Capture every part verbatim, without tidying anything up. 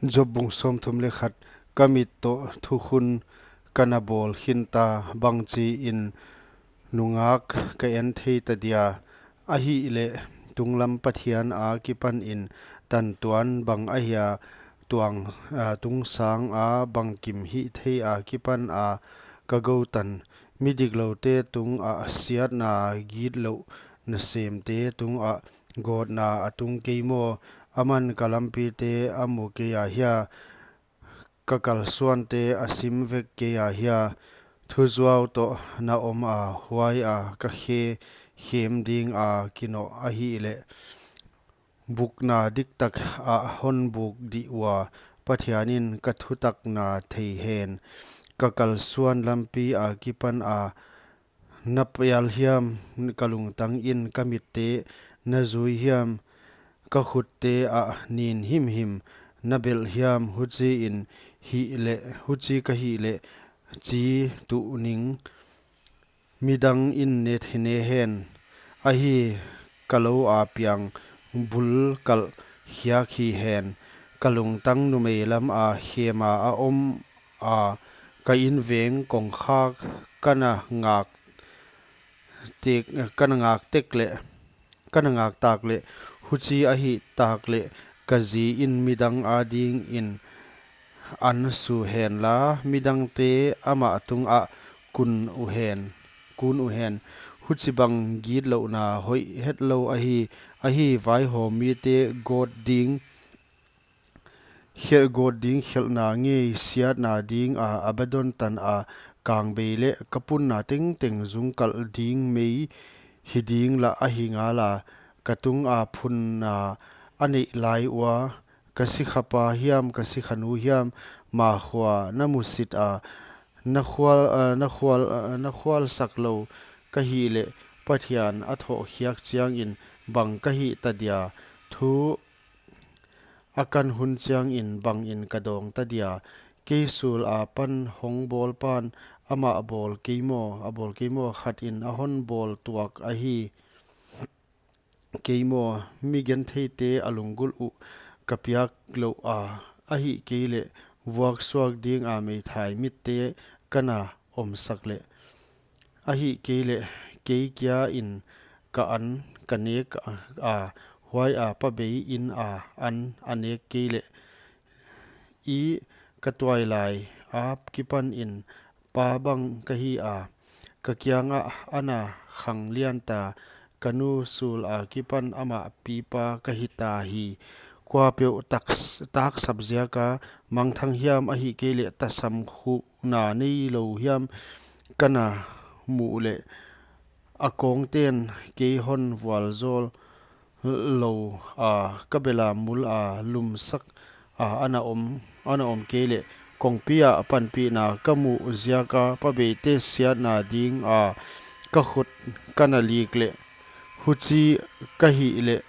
Job bung sawmthum leh khat. Ka mit toh thukhun ka na bawl khinta, bangchiin nungak ka en thei ta dia. Ahihleh tunglam Pathian akipanin tantuan bang ahia, tuang, ah, tungsanga bangkim hihthei akipan a ka gou tan. Midikloute tungah siatna, gitlouh nasemte tungah gawtna a tung kei maw? Aman ka lampite a mu kei a hia? Ka kalsuante a sim vek kei a hia? Thuzuau toh na om a, huaia ka khe khem dinga kinoh ahihleh, bukna diktak a hon buk dih ua, Pathianin ka thutakna thei hen. Ka kalsuan lampi akipan a na pial hiam? Ka lungtangin ka mitte na zui hiam? Ka khutte ah nin himhim na belh hiam? Huchiin hihleh, huchi ka hihleh, chi tuh ning, midangin ne thei ne hen. Ahi, ka lou a piang bul kalh khiak hi hen. Ka lungtang numei lam a khema a om a, ka inveng kongkhak ka na ngak tek, ka na ngak tek leh, ka na ngak tak leh, huchi ahih tak leh, ka ziin midang adingin an su henla, midangte amah tungah kun uhen, kun uhen. Huchibang gitlouhna hoih hetlou ahi. Ahi, vaihawm mite gawt ding, khel gawt ding khelhna ngei, siatna dinga Abaddon tana kangbei leh ka punna tengteng zungkalh ding mei hi ding lah ahi ngala. Ka tunga phunna a neih lai ua, ka sikhapa hiam, ka sikhanu hiam, ma khua na musit a, na khual, ah, na khual, ah, na khualsak lou ka hihleh, Pathian a thoh khiak chiangin bang ka hih ta dia? Thu a kan hun chiangin bangin ka dawng ta dia? Kei sul apan hong bawl pan amah bawl kei maw, a bawl kei maw? Khatin a hon bawl tuak ahi kei maw? Mi gentheite a lunggulh uh ka piak louh a, ahihkeileh vuaksuak dinga meithai mitte ka na omsak leh, ahihkeileh kei kiain ka an ka nek a, huaia pabeiin a an a nek kei leh. I ka tuailai akipanin pa bang ka hi a, ka kiangah a na khanglianta, ka nu sul akipan amah pipa ka hita hi. Kuapeuh taks-, taksap ziaka mangthang hiam, ahihkeileh tasam khuhna neilou hiam ka na muh leh, a kawngten kei hon vualzawl lou a, ka belam mul a lumsak a, a na om, a na om kei leh, kongpi ah panpihna ka muh ziaka pabeite siatna dinga ka khut ka na lik leh, huchi ka hihleh,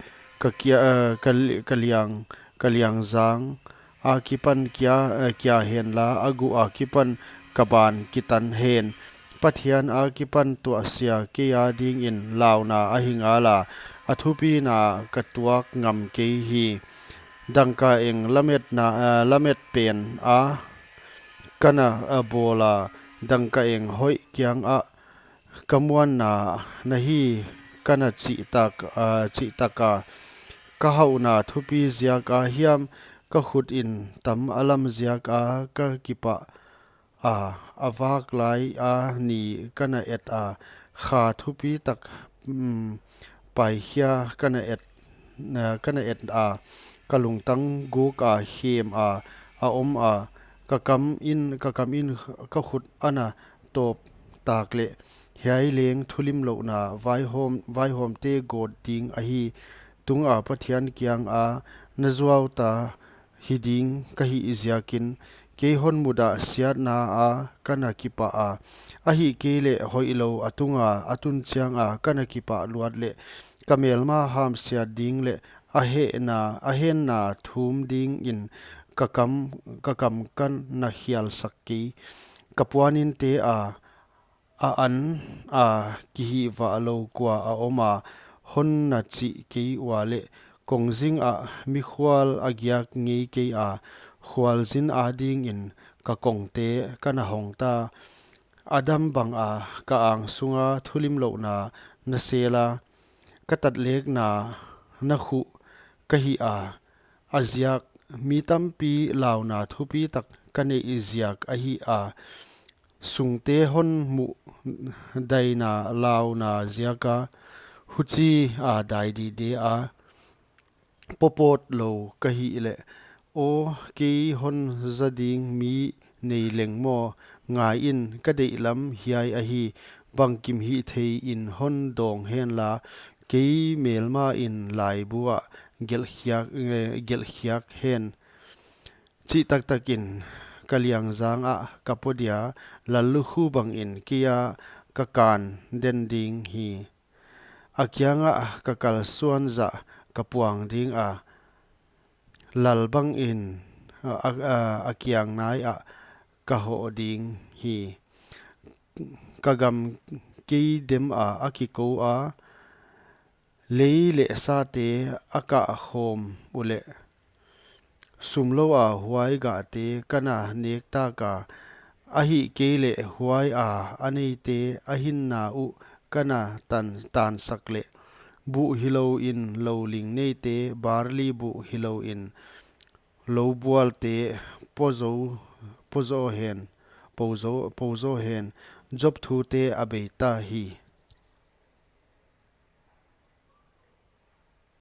ka kia, eh, ka li-, ka liang, ka liang zang akipan kia, eh, kia henla, a guh akipan ka ban kitan hen. Pathian akipan tuahsia kei adingin launa ahi ngala, a thupina ka tuak ngam kei hi. Dangkaeng lametna, eh, lamet pen a ka na, eh, bawl a, dangkaeng hoih kiangah ka muanna na hi ka na chihtak, ah, chihtak a, ka hauhna thupi ziaka hiam, ka khutin tam a lam ziaka ka kipah a, a vak laia ni ka na et a, kha thupitak, mm, paikhia ka na et, na, ka na et a, ka lungtang guka khem a, a om a, ka kamin, ka kamin ka khut a na tawp tak leh, hiai leng thulimlouhna vaihawm, vaihawmte gawt ding ahi. Tunga Pathian kianga na zuauta hi ding ka hih ziakin, kei hon mudah siatna a ka na kipah a, ahihkeileh hoihlou a tunga a tun chianga ka na kipah luat leh, ka melma hamsiat ding leh, a hehna, a henna thum dingin ka kam, ka kam ka na khialsak kei. Ka puaninte a, a an a kihihvah lou kua a om a, hon na chih kei ua leh, kongzing ah mikhual a giak ngei kei a, khualzin adingin ka kongte ka na hongta. A dam banga ka angsunga thulimlouhna na sela, ka tatlekna na khuh ka hih a, a ziak mi tampi launa thupitak ka neih ziak ahi a, sungte hon muhdaina launa ziaka, huchia dai dide a, popot lou ka hih leh. Aw, kei hon za ding mi nei leng maw? Ngaiin, ka deihlam hiai ahi. Bangkim hihtheiin hon dawng henla, kei melmain laibuah gelhkhiak, eh, gelhkhiak hen. Chih taktakin ka liangzangah ka po dia, lallukhu bangin keia ka kan den ding hi. A kiangah ka kalsuan zah ka puang dinga, lal bangin a, a, a kiang naiah ka hoh ding hi. Ka gam kei dema a kikoua, lei leh sate a kahkhawm uleh, sumloua huai gahte ka na nektaka, ahihkeileh huaia a neite a hinna uh ka na tan, tansak leh, buh hilouin louling neite, barley buh hilouin loubualte, pozou, pozou hen, pozou, pozou hen, Job thute a beita hi.